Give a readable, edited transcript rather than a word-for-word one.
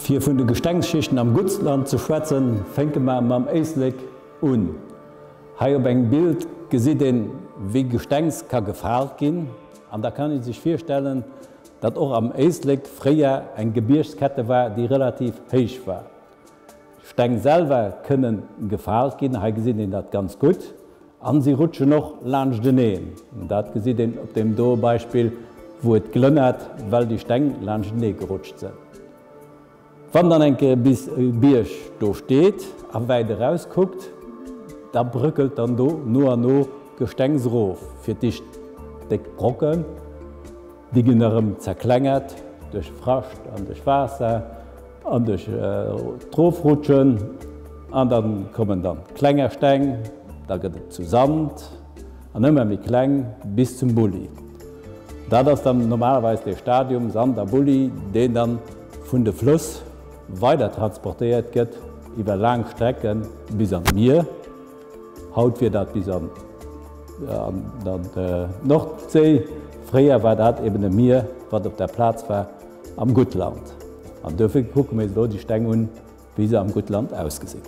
Fir vun de Gestengsschichten am Guttland ze schwätzen, fänke mer mam Éislek un. Hei op engem Bild gesitt een, wéi Gestengs ka gefaalt ginn. An da kann ee sech virstellen, datt och am Éislek fréier eng Gebiergskette war, déi relativ héich war. D'Steng selwer kënnen gefaalt ginn, hei gesitt een dat ganz gutt, an si rutschen och laanschteneen. Dat gesitt een op deem doe Beispill, wou et glënnert, well déi Steng laanschtenee gerutscht sënn. Wann dann eng Kéier bis e Bierg do steet a wäit eraus kuckt, da bröckelt dann do no an no Gestengs erof, fir d'éischt déck Brocken, déi ginn erëm zerklengert duerch Frascht an duerch Waasser an duerch d'Rofrutschen an da kommen dann klenger Steng, da gëtt et zu Sand an ëmmer méi kleng bis zum Bulli. Dat ass dann normalerweis dee Stadium, Sand a Bulli, deen dann vun de Flëss weider transportéiert gëtt iwwer laang Strecke bis an d'Mier. Haut wier dat bis an d'Nordséi. Fréier war dat eben e Mier, wat op der Plaz war am Guttland. An duerfir kucke mir eis elo déi Steng un, wéi se am Guttland ausgesinn.